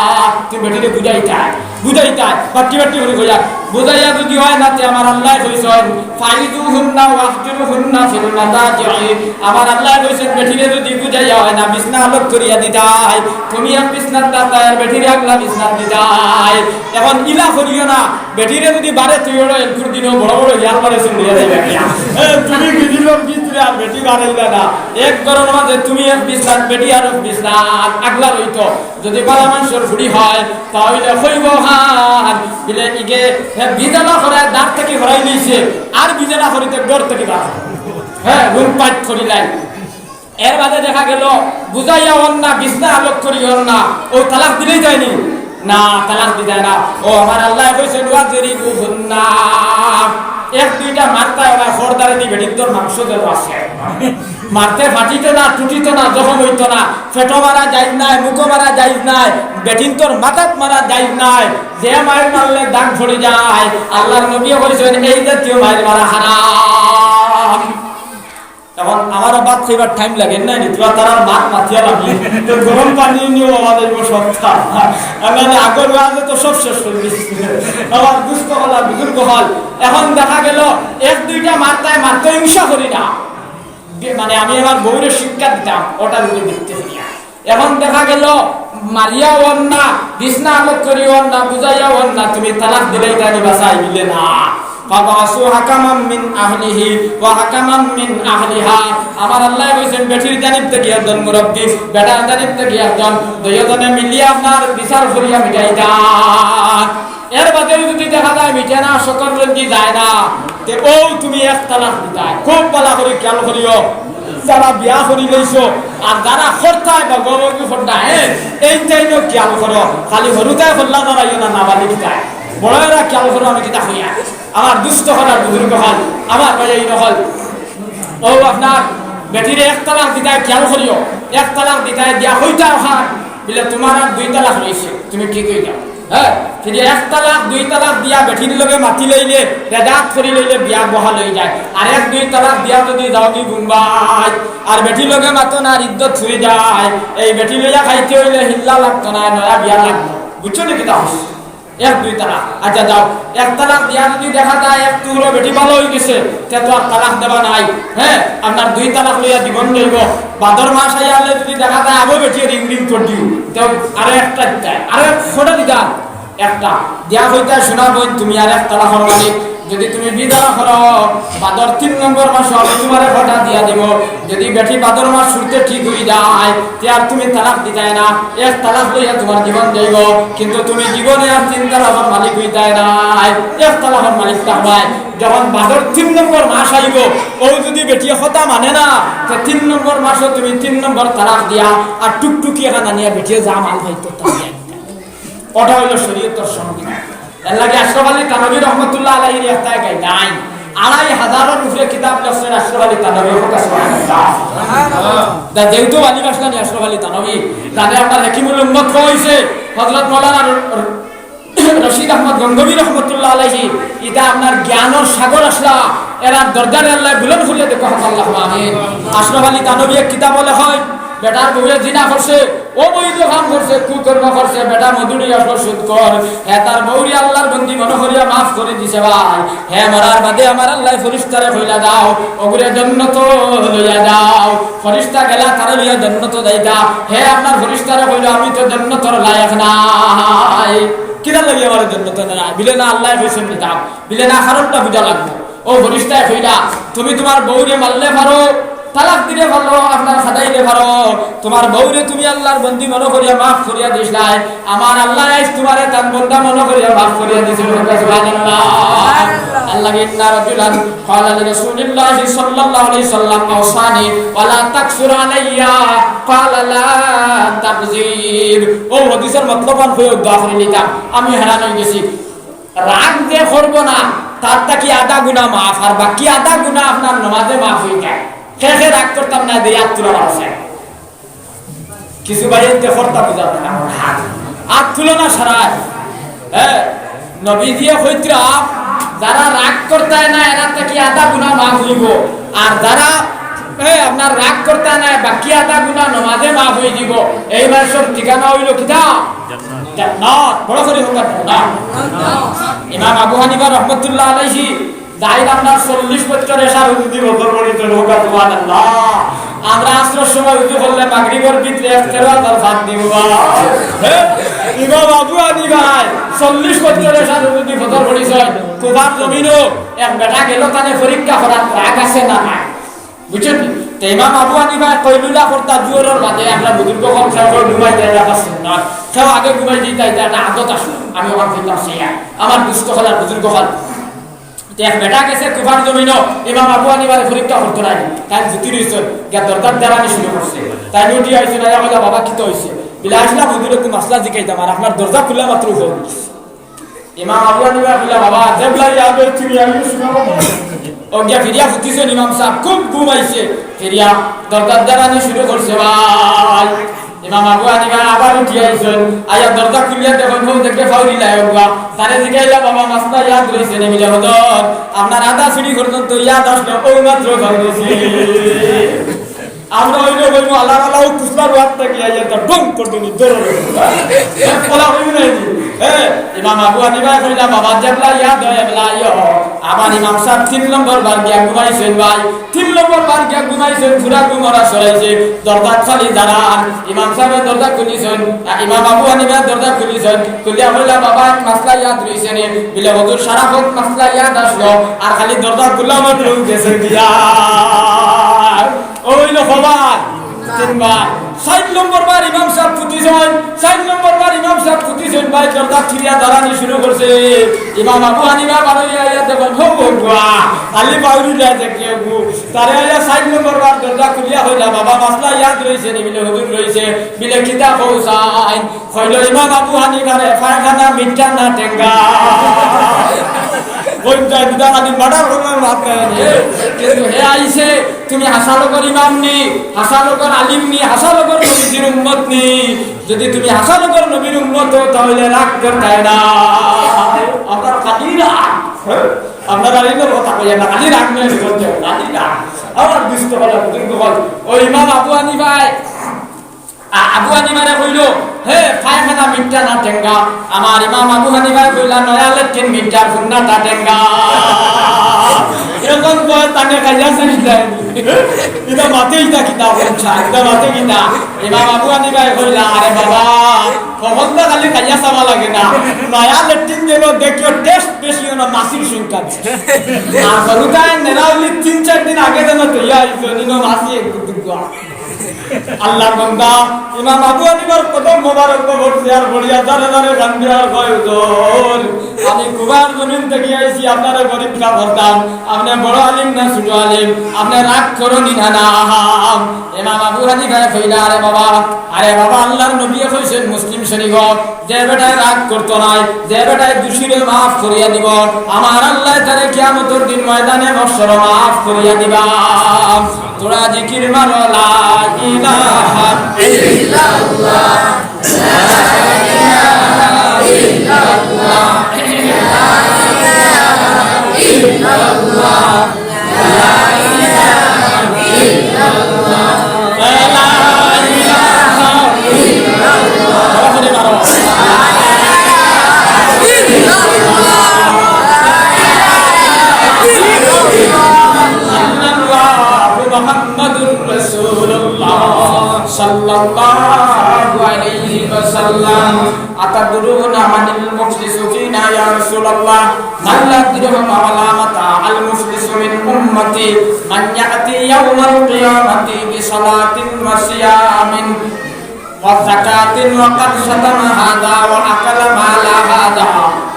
তুমি বেটিরে বুঝাইতায়, বুঝাইতায়, বাট্টি বাট্টি করি কইয়া, বুঝাইয়া যদি অয় না, তে আমার আল্লায় কইছইন, "ফাইজুহুন্না ওয়াহজুরহুন্না ফিল মাদাজিই।" আমার আল্লায় কইছইন, বেটিরে যদি বুঝাইয়া অয় না, বিছনা আলগ করিয়া দিতায়, তুমি এক বিছনাত থাকতায় আর বেটিরে আগলা বিছনাত দিতায়। এখন ইলা করিও না, বেটিরে যদি বারে তুই ওরা এলকুর দিনও বড় বড় হিয়াল বারে শুনিয়া যাইবা কিয়া? এ, তুমি গিজিলর ভিতরে আর বেটি বারাইলা না, এক ঘরর মাঝে তুমি এক বিছনাত, বেটি আর এক বিছনাত, আগলা রইতো। যদি বালা মানষর ফুড়ি হয়, তা অইলে কইবো, "হান, বিলে ইগে, হে বিজালা করায় দাঁত থাকি হরাই লইছে, আর বিজালা করিতে ঘর থাকি বার।" হ্যাঁ, রুম পাইট করিলাই। এর বাদে দেখা গেল, বুঝাইয়া অর না, বিছনা আলগ করি অর না, ও তালাক দিলেই যায়নি? না, তালাক দিতায় না। ও আমার আল্লায় কইছইন, "ওয়াজরিবুহুন্না।" এক দুইটা মারতায় ওরা খরদারে দি বেটিন্তর মাংস যেন আছে। মারতে ফাটিতো না, টুটিতো না, জখম অইতো না। পেটো মারা জায়েজ নায়, মুখো মারা জায়েজ নায়, বেটিন্তর মাথাত মারা জায়েজ নায়। যে মাইর মারলে দাগ পড়ি যায়, আল্লার নবীয়ে কইছইন, এই জাতীয় মাইর মারা হারাম। এখন আমারও ভাত খাইবার টাইম লাগে না নি, তোরা তারা মাত মাতিয়া লাগলে তো গরম পানি নিয়ে বাবা যাইব সপ্তাহ। আমি বলি, আগর ওয়াজে তো সব শেষ করি দিছি। আমার দুস্থ হল আর বুজুর্গ হল, এখন দেখা গেল এক দুইটা মারতায় মারতে হিংসা করি না। বি-, মানে আমি আমার বউরে শিক্ষা দিতাম, ওটা যদি দেখতে হইয়া। এখন দেখা গেল মারিয়া অর না, বিছনা আলগ করি অর না, বুঝাইয়া অর না, তুমি তালাক দিলেই তানি বাসায় মিলে না। ফাবাসু হাকামান মিন আহলিহি ওয়া হাকামান মিন আহলিহা। আমার আল্লায় কইছইন, বেটির জানিব থাকি একজন মুরব্বি, বেটার জানিব থাকি একজন, দুইজনে মিলিয়া আপনার বিচার করিয়া মিটাইতা। এর বাদেও যদি দেখা যায় মিটে না, শতরঞ্জি যায় না, তে ও তুমি এক তালাক দিতায়। খুব ভালা করি খেয়াল করিও, যারা বিয়া করি লইছো আর যারা করতায় বা গবাগবি করতায়, হ্যাঁ, এইটাইনও খেয়াল করো। খালি হুরুতায় করলা দাঁড়াইও না, নাবালিগতায়। বড়রা খেয়াল করো, আমি কিতা কইয়ার। আমার দুস্থ হল আর বুজুর্গ হল, আমার ভাইয়াইন হল, ও আপনার বেটিরে এক তালাক দিতায়, খেয়াল করিও, এক তালাক দিতায় দিয়া কইতায় অখান, বিলে তুমার আর দুই তালাক রইছে, তুমি ঠিক অই যাও। হ্যাঁ, যদি এক তালাক, দুই তালাক দিয়া বেটির লগে মাতি লইলে, রেজাত করি লইলে বিয়া বহাল অই যায়। আর এক দুই তালাক দিয়া যদি যাও দুই বুম্বাই, আর বেটির লগে মাতো না, আর ইদ্দত ফুরি যায়, এই বেটি লইয়া খাইতে অইলে হিল্লা লাগতো না, নয়া বিয়া লাগতো। বুঝছো নি কিতা অইছে? এক দুই তালাক। আচ্ছা যাও, এক তালাক দিয়া যদি দেখা যায় এক টুকরো বেটি ভালা অই গেছে, তে তো আর তালাক দেওয়া নাই। হ্যাঁ, আপনার দুই তালাক লইয়া জীবন যাইব। ভাদর মাস আইয়া অইলে যদি দেখা যায় আরো বেটি রিং রিং করি দিও, তে আরো একটা দিতায়, আরো এক ফোটা দিতায়, একটা দিয়া কইতায়, "শোনা বইন, তুমি আর এক তালাকর মালিক, যদি তুমি বিদায় করো, ভাদর তিন নম্বর মাসো আমি তুমারে ফোটা দিয়া দিব।" যদি বেটি ভাদর মাস শুরুতে ঠিক অই যায়, তে আর তুমি তালাক দিতায় না, এক তালাক লইয়া তুমার জীবন যাইব, কিন্তু তুমি জীবনে আর তিন তালাকর মালিক অইতায় নায়, এক তালাকর মালিক থাকবায়। যখন ভাদর তিন নম্বর মাস আইব, ও যদি বেটিয়ে কথা মানে না, তে তিন নম্বর মাসো তুমি তিন নম্বর তালাক দিয়া আর টুকটুকি এখান আনিয়া বেটিয়ে যা মাল পাইতো তা দিয়া দিতায়। ওটা অইল শরীয়তর সংবিধান। এর লাগি আশরাফ আলী থানভী রহমতুল্লাহ আলাইহির একটা guideline। আড়াই হাজারর উপরে কিতাব লেখছইন আশরাফ আলী থানভী, কথা সুবহানাল্লাহ। তা যেহেতু আলী বাসলানি আশরাফ আলী থানভী, তারে আপনার হেকিমুল উম্মত কওয়া অইছে, হযরত মাওলানা র-, র-, রশিদ আহমদ গঙ্গোহী রহমতুল্লাহ আলাইহি, ইটা আপনার জ্ঞানর সাগর আছলা, এরার দরজারে আল্লায় বুলন্দ করিয়া দেখো, আল্লাহুম্মা আমিন। আশরাফ আলী থানভী এক কিতাবো লেখইন, বেটার বউয়ে জিনা করছে, অবৈধ কাম করছে, কুকর্ম করছে, বেটা মধুরি আসলো সুদখোর। হে তার বউরে আল্লার বন্দি মনো করিয়া মাফ করি দিছে ভাই। হে মরার বাদে আমার আল্লায় ফিরিস্তারে কইলা, "যাও, অগুরে জন্নতো লইয়া যাও।" ফিরিস্তা গেলা তারে লইয়া জন্নতো যাইতা। হে আপনার ফিরিস্তারে কইলো, "আমি তো জন্নতর লায়েক নায়। কিতার লাগি আমারে জন্নতো নেয় না?" বিলে না, আল্লায় কইছইন নিতাম। বিলে না, কারণটা বুঝা লাগবো। ও ফিরিস্তায় কইলা, "তুমি তুমার বউরে মারলে পারো, তালাক দিলে পারো, আপনার খেদাইলে পারো, তুমার বউরে তুমি আল্লার বন্দি মনো করিয়া মাফ করিয়া দিছলায়, আমার আল্লায় আইজ তুমারে তান বন্দা মনো করিয়া মাফ করিয়া দিছইন।" সুবহানাল্লাহ। আল্লাহ, ইন্না রাজুলান ক্বালা লিরাসূলিল্লাহি সাল্লাল্লাহু আলাইহি ওয়াসাল্লাম আওসানি ওয়ালা তাকসুর আলাইয়া, ক্বালা লা তাকযিব। ও হাদিসর মতলব আন কইয়া দোয়া করি নিতাম, আমি হেরান অই গেছি। রাগ যে করবো না, তার থাকি আধা গুনা মাফ, আর বাকি আধা গুনা আপনার নমাজে মাফ অই যায়। কে কে রাগ করতাম না, দেই আত তুলা মারছে। কিছু ভাই এতে করতা বুঝা যায় না, আমার হাত, আত তুলো না সারায়। হ্যাঁ, নবীজিয়ে কইতরা, যারা রাগ করতায় না, এরা থাকি আধা গুনা মাফ অইবো। আর যারা, এ, আপনার রাগ করতায় না, বাকি আধা গুনা নমাজে মাফ অই দিবো। এই মানুষর ঠিকানা অইলো কিতা? জান্নাত। বড় করি হোক না। ইমাম আবু হানিফা রহমতুল্লাহ আলাইহি যাইন আপনার চল্লিশ বছর এশার উজু দি ফজর পড়িছইন, হোক সুবহানাল্লাহ। আমরা আসরর সময় উজু করলে মাগরিবর ভিতরে এক তেরো হাজার ফাঁক দিব বা। হ্যাঁ? ইমাম আবু হানিফায় চল্লিশ বছর এশার উজু দি ফজর পড়িছইন। কুফার জমিনো এক বেটা গেল, তানে পরীক্ষা করার রাগ আছে না নাই? বুঝছইন নি? তে ইমাম আবু হানিফায় কইলুলা করতা জোহরর বাদে, আমরা বুজুর্গ অকল কেউ কেউ ঘুমাই যায়, এটা সুন্নাত। কেউ আগে ঘুমাই দিতা, এটা একটা আদত আছে। আমি অখান কইতাম, সে আমার দুস্থ অকল আর বুজুর্গ অকল। তে এক বেটা গেছে কুফার জমিনো, ইমাম আবু হানিফারে পরীক্ষা করতো নায়। তাইন জিতি রইছইন, গিয়া দরজার দেরানি শুরু করছে। তাইন উঠি আইছইন, আইয়া কইলা, "বাবা, কিতা অইছে?" বিলে, "আইছলাম হুজুর, একটু মাসলা জিকাইতাম, আর আপনার দরজা খুলা মাত্র উঠে।" ইমাম আবু হানিফায় কইলা, "বাবা, যেবলা ইয়াদ অয় তুমি আমি শুনাবো।" অউ গিয়া ফিরিয়া ফুতিছইন, ইমাম সাব খুব ঘুম আইছে। ফিরিয়া দরজার দেরানি শুরু করছে ভাই। ইমাম আবু হানিফা আবার উঠি আইছইন, আইয়া দরজা খুলিয়া দেখইন, হউ দেখে ফাউরি লায় উবা। তারে জিকাইলা, "বাবা, মাসলা ইয়াদ রইছে নি?" বিলে, "হুজুর, আপনার আধা সিঁড়ি পর্যন্ত ইয়াদ আসলো, অউ মাত্র ফাউরিছি।" আমরা অইলে কইমু, "আল্লাহ, আল্লাহ, অউ কুসলার ওয়াত থাকি আইয়া তা ঢং করবে নি, ধরো রে।" ওলা কইমু না নি? হ্যাঁ, ইমাম আবু হানিফায় কইলা, "বাবা, যেবলা ইয়াদ অয়, এবলা আইও।" আবার ইমাম সাব তিন নম্বর বার গিয়া ঘুমাইছইন ভাই। তিন নম্বর বার গিয়া ঘুমাইছইন, পুরা ঘুম ওরা সরাইছে। দরজা খালি দাঁড়ান। ইমাম সাবে দরজা খুলিছইন, আ, ইমাম আবু হানিফায় দরজা খুলিছইন। খুলিয়া কইলা, "বাবা, এক মাসলা ইয়াদ রইছে নি?" বিলে, "হুজুর, সারা পথ মাসলা ইয়াদ আসলো, আর খালি দরজা খুলা মাত্র গেছে গিয়া।" অউ অইলো কয়বার? তিনবার। চাইর নম্বর বার ইমাম সাব ফুতিছইন, চাইর নম্বর বার ইমাম সাব ফুতিছইন, ভাই দরজা ছিড়িয়া দাঁড়ানি শুরু করছে। ইমাম আবু হানিফা বারইয়া আইয়া দেখইন, হউ, হউ, বুয়া, খালি ফাউরি লায় দেখে গু। তারে আইয়া চাইর নম্বর বার দরজা খুলিয়া কইলা, "বাবা, মাসলা ইয়াদ রইছে নি?" বিলে, "হুজুর, রইছে।" বিলে, "কিতা কও চাইন?" কইলো, "ইমাম আবু হানিফারে, পায়খানা মিঠা না টেঙ্গা?" কইন যায়, "বুদা খালি মার্ডার করবার মাত নাই।" কিন্তু হে আইছে, তুমি হাছা লগর ইমাম নি, হাছা লগর আলিম নি, হাছা লগর নবীজির উম্মত নি। যদি তুমি হাছা লগর নবীর উম্মত অও, তাইলে রাগ করতায় না। আমরা খালি রাগ, হ্যাঁ? আমরা আলিমর কথা কইয়া না, খালি রাগ নয়, খালি রাগ। আমার দুস্থ অকল, বুজুর্গ অকল, অউ ইমাম আবু হানিফায় আ-, আবু হানিফারে কইলো, "হে, পায়খানা মিঠা না টেঙ্গা?" আমার ইমাম আবু হানিফায় কইলা, "নয়া লেট্রিন মিঠা, পুরানাটা টেঙ্গা।" অখন কয়, "তানে খাইয়া শেষ নাই।" ইটা মাতে ইটা কিতা বলছা? ইটা মাতে কিতা? ইমাম আবু হানিফায় কইলা, "আরে বাবা, অখন তো খালি খাইয়া চাওয়া লাগে না। নয়া লেট্রিন যেন দেখিও, টেস্ট বেশি অয় না, মাছির সংখ্যা বেশি। আর হুরুতায় নেড়া অইলে তিন চাইর দিন আগে যেন তৈয়া অইছে, নিনো মাছি এক দুগুয়া।" আল্লাহর বান্দা ইমাম আবু হানিফার কদম মোবারক পড়ছে আর পড়িয়া দাঁড়ে দাঁড়ে কান্দে আর কয়, "হুজুর, আমি কুফার জমিন থাকি আইছি, আপনারে পরীক্ষা করতাম, আপনে বড় আলিম না ছোট আলিম, আপনে রাগ করইন না।" ইমাম আবু হানিফায় কইলা, "আরে বাবা, আরে বাবা, আল্লাহর নবীয়ে কইছইন মুসলিম শরীফো, যে বেটায় রাগ করতো নায়, যে বেটায় দুষীরে মাফ করিয়া দিবো, আমার আল্লায় তারে কিয়ামতর দিন ময়দানে মাহশরো মাফ করিয়া দিবা।" তোরা জিকির মারো, লা ইলাহা ইল্লাল্লাহ, লা ইলাহা ইল্লাল্লাহ, লা ইলাহা ইল্লাল্লাহ, লা ইলাহা ইল্লাল্লাহ, লা ইলাহা ইল্লাল্লাহ। রাসূলুল্লাহ সাল্লাল্লাহু আলাইহি ওয়াসাল্লাম। আতাদরুনা মানিল মুফলিসু ফিনা ইয়া রাসূলুল্লাহ? মান লা দিরহাম ওয়া লা মাতা। আল মুফলিসু মিন উম্মতি মান ইয়াতি ইয়াওমাল কিয়ামাতি বিসালাতিন ওয়া সিয়ামিন ওয়া যাকাতিন ওয়া ক্বাদ শাতামা হাযা ওয়া আকালা মালা হাযা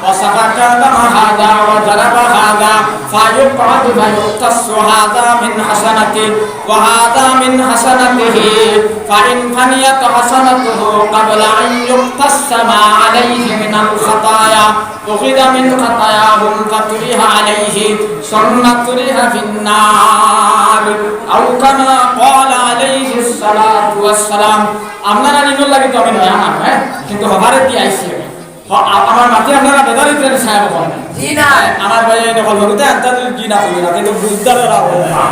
ওয়া সাফাকা দামা হাযা ওয়া যারাবা হাযা। فيقعد فيقتص هذا من حسنته وهذا من حسنته، فإن فنيت حسنته قبل أن يقتص ما عليه من الخطايا أخذ من خطاياهم فطرح عليه ثم طرح في النار، أو كما قال عليه الصلاة والسلام. আপনারা নিনোর লাগি তো আমি নয়া মানুষ, হ্যাঁ, কিন্তু হবারে দি আইছি আমি। হ-, আ-, আমার মাতে আপনারা বেজার অইতরা নি সাব অকল। জি না। আমার ভাই এই অকল বলতে আনতা যদি জি না কইবে না, কিন্তু বুঝদার ওরা বলে না।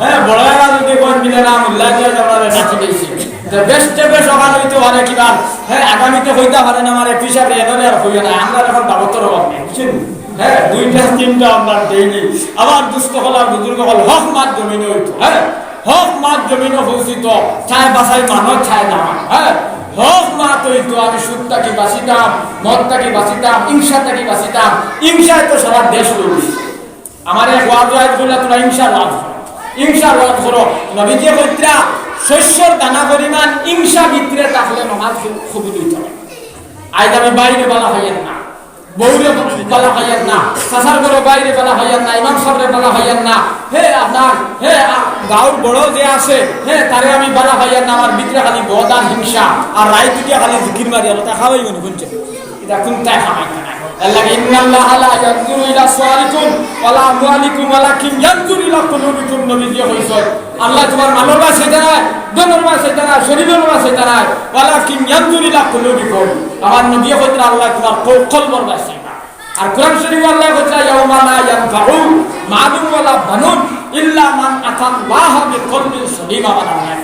হ্যাঁ, বড় এরা যদি কোন মিলে না, মুল্লা দিয়ে আমরা নাচি গেছি। তো বেশ তে বেশ অখান অইতো পারে কিবা, হ্যাঁ, আগামীতে অইতা পারে না, আমার এক হিসাবে এ ধরে আর অইও না, আমরা এখন দাবতর অভাব নেই, বুঝছেন? হ্যাঁ, দুইটা তিনটা আমরা ডেইলি। আমার দুস্থ অকল আর বুজুর্গ অকল, হক মাত জমিনো অইতো, হ্যাঁ, হক মাত জমিনো পৌঁছিতো, চায় বাঁচাই মানুষ, চায় না, হ্যাঁ, হক মাত অইতো, আমি সুদ থাকি বাঁচিতাম, মদ থাকি বাঁচিতাম, হিংসা থাকি বাঁচিতাম, হিংসায় তো সারা দেশ লইছে। আমার এক ওয়াজ ওয়াজ বললা, তোমরা হিংসার ওয়াজ করো, হিংসার ওয়াজ করো। নবীজি কইতরা, শস্যর দানা পরিমাণ হিংসা ভিতরে থাকলে নমাজ কবুল অইতো না। আইজ আমি বাইরে বালা পাইয়ার না, বউরে বালা পাইয়ার না, চাচার ঘরো বাইরে বালা পাইয়ার না, ইমাম সাবরে বালা পাইয়ার না। হে আপনার, হে আ-, গাঁওর বড় যে আছে, হে তারে আমি বালা পাইয়ার না, আমার ভিতরে খালি বদ আর হিংসা, আর রাইত উঠিয়া খালি জিকির মারি, আর তা খাওয়াই মনে শুনছে। ইটা কুনটায় খাওয়াই না? আল্লাহ, "ইন্নাল্লাহা লা ইয়ানজুরু ইলা সুওয়ারিকুম ওয়ালা আমওয়ালিকুম ওয়ালাকিন ইয়ানজুরু ইলা কুলুবিকুম।" নবীজি কইছইন, আল্লাহ তোমার মালর বায় চাইতা নায়, ধনর বায় চাইতা নায়, শরীরর বায় চাইতা নায়, ওয়ালাকিন ইয়ানজুরু ইলা কুলুবিকুম। আমার নবী কইতরা আল্লাহ তোমার কল-, কলবর বায় চাইতা। আর কোরআন শরীফ আল্লাহ কইতরা, "ইয়াউমা লা ইয়ানফাউ মালুন ওয়ালা বানুন ইল্লা মান আতাল্লাহা বিকলবিন সালিম।" আমার আল্লাহ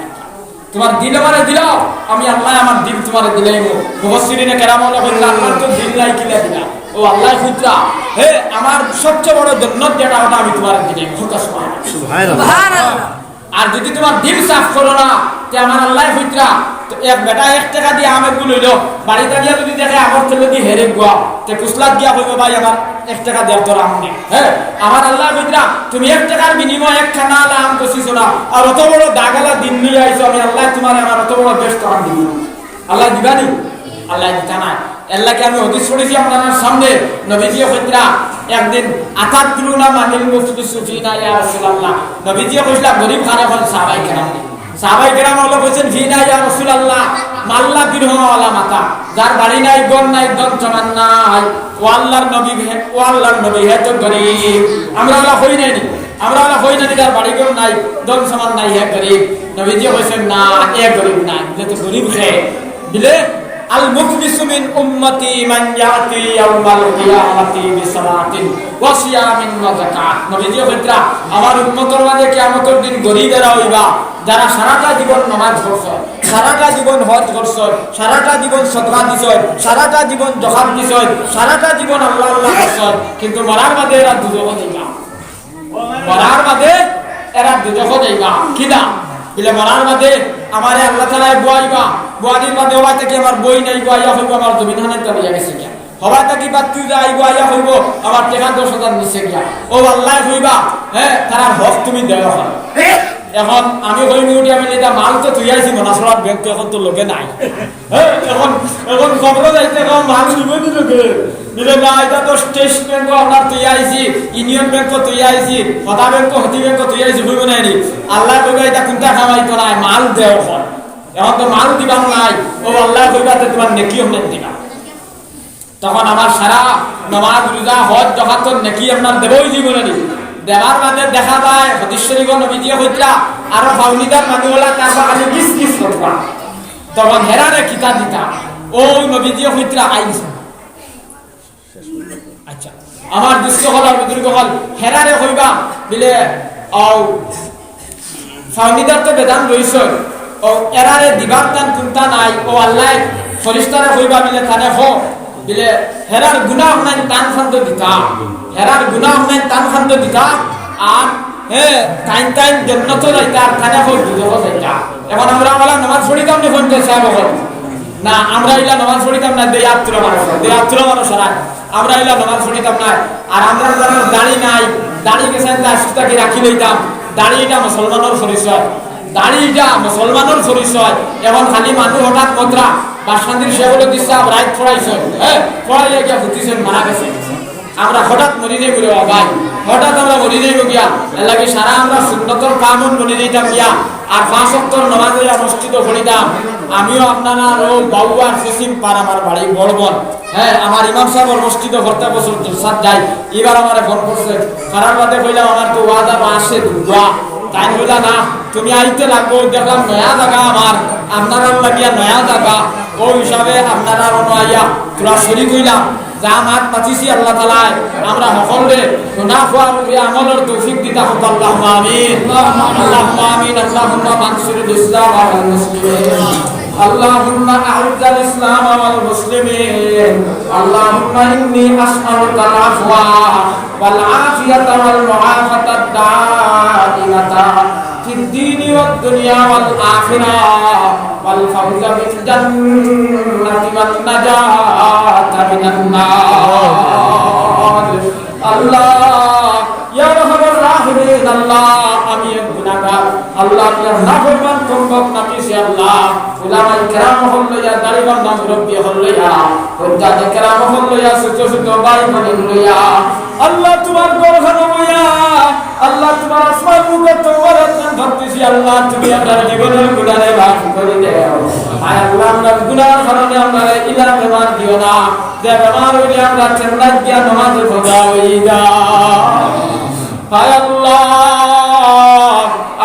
তোমার দিল আমারে দিলাও, আমি আল্লাহ আমার দিল তোমারে দিলাইমু। মুফাসসিরিনে কেরাম অকলে কইতরা, আল্লাহর তো দিল নাই, কিলা দিলা? ও আল্লাহ কইতরা, হে, আমার সবচেয়ে বড় জন্নত যেটা, ওটা আমি তোমারে দিলাইমু। কউক্কা সুবহানাল্লাহ। সুবহানাল্লাহ। আর যদি তোমার দিল সাফ করো না, তে আমার আল্লাহ কইতরা, তো এক বেটা এক টেকা দিয়া আমের গুল অইলো, বাড়িত গিয়া যদি দেখে আমের তলেদি হেরে গুয়া, তে কুসলাত গিয়া কইবো, "ভাই, আমার এক টেকা দেও, তোর আম নেই।" হ্যাঁ, আমার আল্লাহ কইতরা, তুমি এক টেকার বিনিময়ে এক খানা আলা আম কষিছো না, আর অত বড় দাগালা দিন নিয়া আইছো, আমি আল্লাহ তোমারে আমার অত বড় বেহেস্ত আম দিমু। আল্লাহ দিবা নি? আল্লাহ দিতা নায়। এর লাগি আমি হাদিস পড়ছি আপনারার সামনে, নবীজি কইতরা একদিন, "আতাদরুনা মানিল মুফলিসু ফিনা ইয়া রাসূলুল্লাহ?" নবীজি কইছলা, "গরিব কারে কইন?" সাহাবায়ে কেরাম সাহাবায়ে কেরাম অকলে কইছইন, "ফিনা ইয়া রাসূলুল্লাহ, মান লা দিরহাম ওয়ালা মাতা।" যার বাড়ি নাই, ঘর নাই, ধন সামান নাই, ও আল্লাহর নবী হে, ও আল্লাহর নবী হে তো গরিব। আমরা অলা কই না নি? আমরা অলা কই না নি, যার বাড়ি ঘর নাই, ধন সামান নাই, হে গরিব? নবীজি কইছইন, "না, এ গরিব নায়।" তে গরিব কে? বিলে, "আল মুফলিসু মিন উম্মতি মান ইয়াতি ইয়াউমাল কিয়ামাতি বিসালাতিন ওয়া সিয়ামিন ওয়া যাকাত।" নবীজি কইতরা, আমার উম্মতর মাঝে কিয়ামতর দিন গরিব এরা অইবা, যারা সারাটা জীবন নামাজ পড়ছইন, সারাটা জীবন হজ করছইন, সারাটা জীবন সদকা দিছইন, সারাটা জীবন জকাত দিছইন, সারাটা জীবন আল্লাহ আল্লাহ করছইন, কিন্তু মরার বাদে এরা দুজখো যাইবা। মরার বাদে এরা দুজখো যাইবা। কিলা? বিলে মরার বাদে আমারে আল্লাহ তাআলায় বুয়াইবা, বুয়ানির বাদে অবায় থাকি আমার বইন আইবো, আইয়া কইবো, "আমার জমিন খান ইতা লইয়া গেছে গিয়া।" হবায় থাকি বাত্তি যাইবো, আইয়া কইবো, "আমার টেকা দশ হাজার নিছে গিয়া।" ও আল্লায় কইবা, "হ্যাঁ, তারার হক তুমি দেও অখন।" অখন আমি কইমু উঠি, "আমি ইতা মাল তো থইয়া আইছি মনাসরাত ব্যাংকো, অখন তো লগে নাই।" হ্যাঁ, অখন, অখন কবরো যাইতে অখন মাল নিবো নি লগে? বিলে, "না, ইতা তো স্টেট ব্যাংকো আপনার থইয়া আইছি, ইউনিয়ন ব্যাংকো থইয়া আইছি, হতা ব্যাংকো, হতি ব্যাংকো থইয়া আইছি," কইবো না নি? আল্লায় কইবা, "ইতা কুনটা কামাই তো নাই, মাল দেও অখন।" অখন তো মাল দিবার নাই, ও আল্লায় কইবা, "তে তোমার নেকি অখন দিবা।" তখন আমার সারা নামাজ, রোজা, হজ, জকাতর নেকি আপনার দেওয়া অইযিবো না নি? দেওয়ার বাদে দেখা যায়, হাদিস শরীফো নবীজিয়ে কইতরা, আরো ফাউনিদার মানুষ অলা, তার বা খালি কিস কিস করবা। তখন হেরারে কিতা দিতা? ও নবীজিয়ে কইতরা, আইস। আচ্ছা, আমার দুস্থ অকল আর বুজুর্গ অকল, হেরারে কইবা, বিলে, আও, ফাউনিদার তো বেজান রইছইন, ও এরারে দিবার তান কুনতা নাই, ও আল্লায় ফিরিস্তারে কইবা বিলে তানে কও, বিলে হেরার গুনা অকলাইন তান খান্দ দিতা, হেরার গুনা অকলাইন তান খান্দ দিতা, আর হে তাইন তাইন জন্নতো যাইতা, আর তানে কও দুজখো যাইতা। অখন আমরা অলা নামাজ পড়িতাম নি, কইন তো সাব অকল? না, আমরা ইলা নামাজ পড়িতাম না, দে আত তুলা মানুষ, দে আত তুলা মানুষ আর আমরা ইলা নামাজ পড়িতাম না। আর আমরা যারার দাড়ি নাই, দাড়ি গেছে তা আজ থাকি রাখি লইতাম। দাড়ি ইটা মুসলমানর পরিচয়, দাড়ি ইটা মুসলমানর পরিচয়। অখন খালি মানুষ হঠাৎ মতরা বাসকান্দির শেখুল হাদিস সাব রাইত পড়াইছইন, হ্যাঁ, পড়াইয়া গিয়া হুতিছইন, মারা গেছে। আমরা হঠাৎ মরি যাইমু রে ভাই। হঠাৎ আমরা মরি যাইব গিয়া, এর লাগি সারা আমরা সুন্নতর কামন বনি যাইতাম গিয়া, আর পাঁচ ওয়াক্তর নামাজ অইয়া মসজিদো পড়িতাম। আমিও আপনারার অউ বাউয়ার পশ্চিম পার আমার বাড়ি বড়বন। হ্যাঁ, আমার ইমাম সাহেবর মসজিদো প্রত্যেক বছর জলসাত যাই। এবার আমারে ফোন করছে, করার বাদে কইলাম, "আমার তো ওয়াদা বা আছে দুর্গা।" তাইন কইলা, "না, তুমি আইতে লাগবো।" দেখলাম নয়া জাগা আমার, আপনারার লাগিয়া নয়া জাগা, অউ হিসাবে আপনারার অনো আইয়া থুড়া শরিক অইলাম। যা মাত মাতিছি আল্লাহ তাআলায় আমরা হকলরে গুনাহ ক্ষমার উপরে আমলর তৌফিক দিতা হউক। আল্লাহুম্মা আমিন। আল্লাহুম্মা আমিন। আল্লাহুম্মা মানসুরিল ইসলাম ওয়াল মুসলিমিন। আল্লাহুম্মা আ'ইজ্জাল ইসলাম ওয়াল মুসলিমিন। আল্লাহুম্মা ইন্নী আসআলুকাল আফওয়া ওয়াল আফিয়াতা ওয়াল মুআফাতাদ দাইমাতা ফিদ দীনি ওয়াদ দুনিয়া ওয়াল আখিরাহ ওয়াল ফাওজা বিল জান্নাতি ওয়ান নাজাতা মিনান নার। আল্লাহ, ইয়া আরহামার রাহিমিন, আল্লাহ, আমি এক গুনাহগার। আল্লাহ, আপনার নাফরমান কওম নাপিসে, আল্লাহ, উলামায়ে কেরাম অকল লইয়া, দাড়িওয়ালা মুরব্বি অকল লইয়া, হুজ্জাতে কেরাম অকল লইয়া, ছোট ছোট ভাই বোন লইয়া, আল্লাহ, তুমার ঘরখানো বইয়া, আল্লাহ, তুমার আসমান মুখো তওবার আজান ধরতেছি, আল্লাহ, তুমি আমরার জীবনর গুনারে মাফ করি দেও। আয় আল্লাহ, আমরার গুনার কারণে আমরারে ইলা বেমার দিও না, যে বেমার অইলে আমরা চেন্নাই গিয়া নমাজে ফজা অই যাই। হায় আল্লাহ,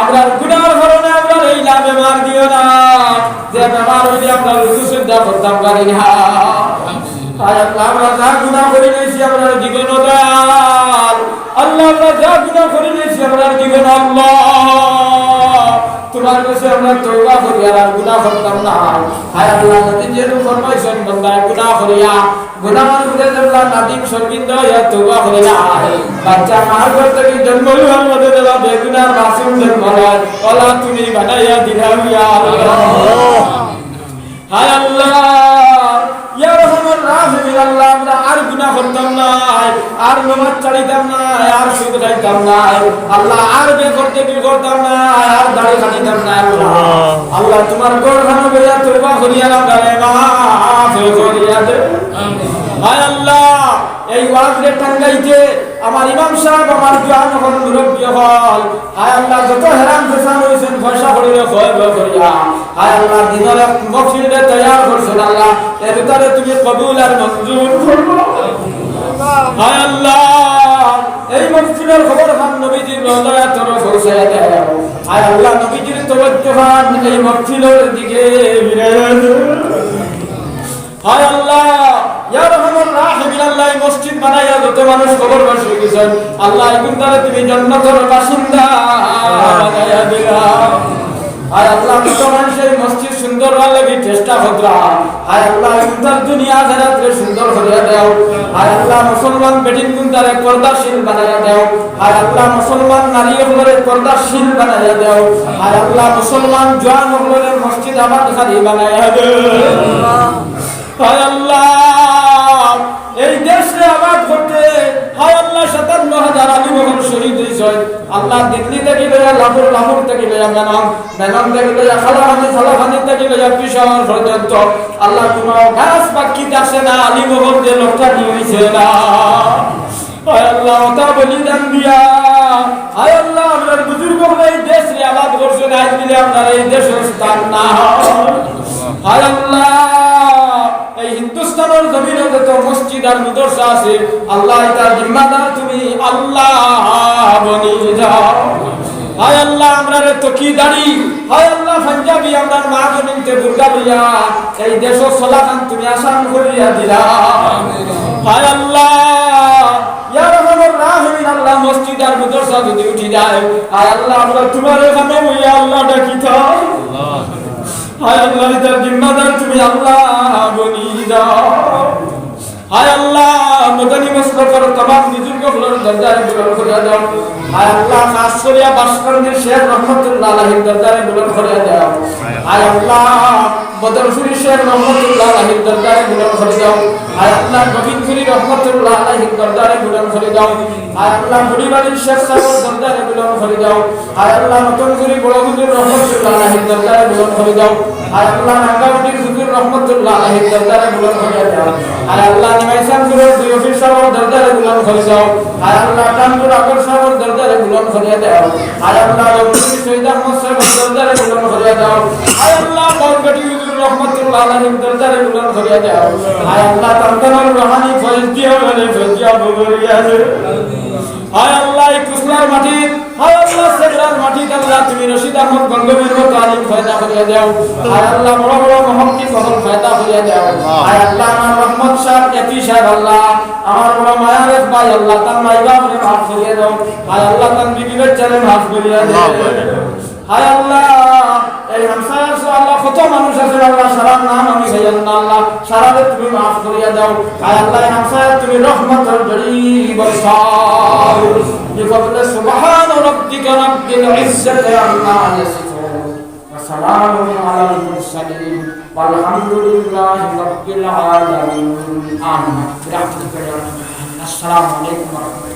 আমরার গুনার কারণে আমরারে ইলা বেমার দিও না, যে বেমার অইলে আমরা রুজু সিজদা করতাম পারি না। হায় আল্লাহ, আমরা যা গুনা করি লাইছি আমরার জীবনো দয়াল। আল্লাহ, আমরা যা গুনা করি লাইছি আমরার জীবনো, আল্লাহ, তুমার কাছে আমরা তওবা করি আর, আর গুনা করতাম না। হায় আল্লাহ, নবীয়ে যেহেতু ফরমাইছইন, বান্দায় গুনা করিয়া গুনার উপরে যেবলা নাদিম শরমিন্দা অইয়া তওবা করিয়া, বাচ্চা মার গর্ভ থাকি জন্ম লওয়ার মধ্যে যেবলা বেগুনাহ মাসুম জন্ম লয়, অলা তুমি বানাইয়া দিলাও ইয়া আল্লাহ। হায় আল্লাহ, ইয়া আরহামার রাহিমিন, আল্লাহ, আমরা আর গুনা করতাম নায়, আর নমাজ ছাড়িতাম নায়, আর সুদ খাইতাম নায়, আল্লাহ, আর বেপর্দাগি করতাম নায়, আর দাড়ি কাটিতাম নায়, আল্লাহ। আল্লাহ, তুমার ঘরখানো বইয়া তওবা করিয়া আমরারে মাফ করিয়া দে। হায় আল্লাহ, এই ওয়াজরে টাঙ্গাইতে আমার ইমাম সাহেব, আমার জোয়ান অকল, মুরব্বি অকল, হায় আল্লাহ, যত হেরান পেরেশান অইছইন, পয়সা কড়িরে খয় বয় করিয়া, হায় আল্লাহ, দিনর এক মহফিলরে তৈয়ার করছইন আল্লাহ, এর ভিতরে তুমি কবুল আর মঞ্জুর করো। হায় আল্লাহ, এই মহফিলর খবরখান নবীজির রওজায় আতহারো পৌঁছাইয়া দেও। হায় আল্লাহ, নবীজির তওয়াজ্জুখান এই মহফিলর দিকে ফিরাইয়া দেও। হায় আল্লাহ, ইয়া আরহামার রাহিমিন, আল্লাহ, এই মসজিদ বানাইয়া যত মানুষ কবরবাসী অই গেছইন, আল্লাহ, ইগুনতারে তুমি জান্নাতর বাসিন্দা বানাইয়া দিলাও। হায় আল্লাহ, যত মানুষ এই মসজিদ সুন্দর অওয়ার লাগি চেষ্টা কররা, হায় আল্লাহ, ইগুনতার দুনিয়া আখিরাতরে সুন্দর করিয়া দেও। হায় আল্লাহ, মুসলমান বেটিনগুনতারে পর্দাশীল বানাইয়া দেও। হায় আল্লাহ, মুসলমান নারী অকলরে পর্দাশীল বানাইয়া দেও। হায় আল্লাহ, মুসলমান জোয়ান অকলরে মসজিদ আবাদকারী বানাইয়া দেও। হায় আল্লাহ, এই দেশরে আবাদ করতে, হায় আল্লাহ, সাতান্ন হাজার আলিম অকল শহীদ অইছইন। আল্লাহ, দিল্লি থাকি লইয়া লাহোর, লাহোর থাকি লইয়া মেনন, মেনন থাকি লইয়া কালাপানি, কালাপানি থাকি লইয়া পেশাওয়ার পর্যন্ত, আল্লাহ, কুনু গাছ বাক্কি থাকছে না, আলিম অকল যে লোকটা নিয়া অইছে না। হায় আল্লাহ, অতা বলিদান দিয়া, হায় আল্লাহ, আমরার বুজুর্গ অকলে এই দেশরে আবাদ করছইন, আইজ দিলে আমরার এই দেশর স্থান না। হায় আল্লাহ, এই হিন্দুস্তানর জমিনো যত মসজিদ আর মাদ্রাসা আছে, আল্লাহ, ইতার জিম্মাদার তুমি, আল্লাহ, বনি যাও। হায় আল্লাহ, আমরারে টুপি দাড়ি, হায় আল্লাহ, পাঞ্জাবি, আমরার মা বোনতে বুরকা লইয়া, এই দেশো চলাখান তুমি আসান করিয়া দিলাও। হায় আল্লাহ, ইয়া আরহামার রাহিমিন, আল্লাহ, মসজিদ আর মাদ্রাসা যদি উঠি যায়, হায় আল্লাহ, আমরা তুমার এখানো অইয়া আল্লাহ ডাকিতাম। হায় আল্লাহ, ইতার জিম্মাদার তুমি আল্লাহ বনি যাও। হায় আল্লাহ, মদনী মসলকর তামাম বুজুর্গ অকলর দরজারে বুলন্দ করিয়া দেও। হায় আল্লাহ, খাস করিয়া বাঁশকান্দির শেখ রহমতুল্লাহ আলাইহির দরজারে বুলন্দ করিয়া দেও। হায় আল্লাহ, বদরপুরি শেখ রহমতুল্লাহ আলাইহির দরজারে বুলন্দ করি দেও। হায় আল্লাহ, নবীনপুরি রহমতুল্লাহ আলাইহির দরজারে বুলন্দ করি দেও। হায় আল্লাহ, মুড়িবাড়ির শেখ সাহেবর দরজারে বুলন্দ করি দেও। হায় আল্লাহ, নতুনপুরি বড় হুজুর রহমতুল্লাহ আলাইহির দরজারে বুলন্দ করি দেও। হায় আল্লাহ, রাঙ্গামাটির হুজুর রহমতুল্লাহ আলাইহির দরজারে বুলন্দ করিয়া দাও। আয় আল্লাহ, নিমাইশানপুরর দুই অফিস সাহেবর দরজারে বুলন্দ করিয়া দাও। আয় আল্লাহ, টাঙ্গুর আকর সাহেবর দরজারে বুলন্দ করিয়া দাও। আয় আল্লাহ, রংপুরি সৈয়দ আহমদ সাহেবর দরজারে বুলন্দ করিয়া দাও। আয় আল্লাহ, বরগটি হুজুর রহমতুল্লাহ আলাইহির দরজারে বুলন্দ করিয়া দাও। আয় আল্লাহ, তান্তানার রুহানি ফয়েজ দিয়া, মানে ফয়েজ দিয়া বগরিয়া দে। আয় আল্লাহ, এই কুসলার মাটিত, আয় আল্লাহ, সেবরার মাটিত আল্লাহ, তুমি রশিদ আহমদ গঙ্গবীর মতো আলিম পয়দা করিয়া দাও। আয় আল্লাহ, বড় বড় মুহাদ্দিস অকল পয়দা করিয়া দাও। আয় আল্লাহ, আমার রহমত সাহেব, এপি সাহেব আল্লাহ, আমার বড় মায়ার এক ভাই আল্লাহ, তার মাই বাপরে মাফ করিয়া দাও। আয় আল্লাহ, তার বিবি বাচ্চারে মাফ করিয়া দাও। আয় আল্লাহ, এই হামসায়ার সহ আল্লাহ কত মানুষ আছে আল্লাহ, সারার নাম আমি জানি না আল্লাহ, সারারে তুমি মাফ করিয়া দাও। আয় আল্লাহ, এই হামসায়ার তুমি রহমতর ঝড়ি বর্ষাও। بفضل سبحان ربك رب العزة عما يصفون وسلام على المرسلين والحمد لله رب العالمين. آمين. برحمتك يا أرحم الراحمين. السلام عليكم ورحمة الله.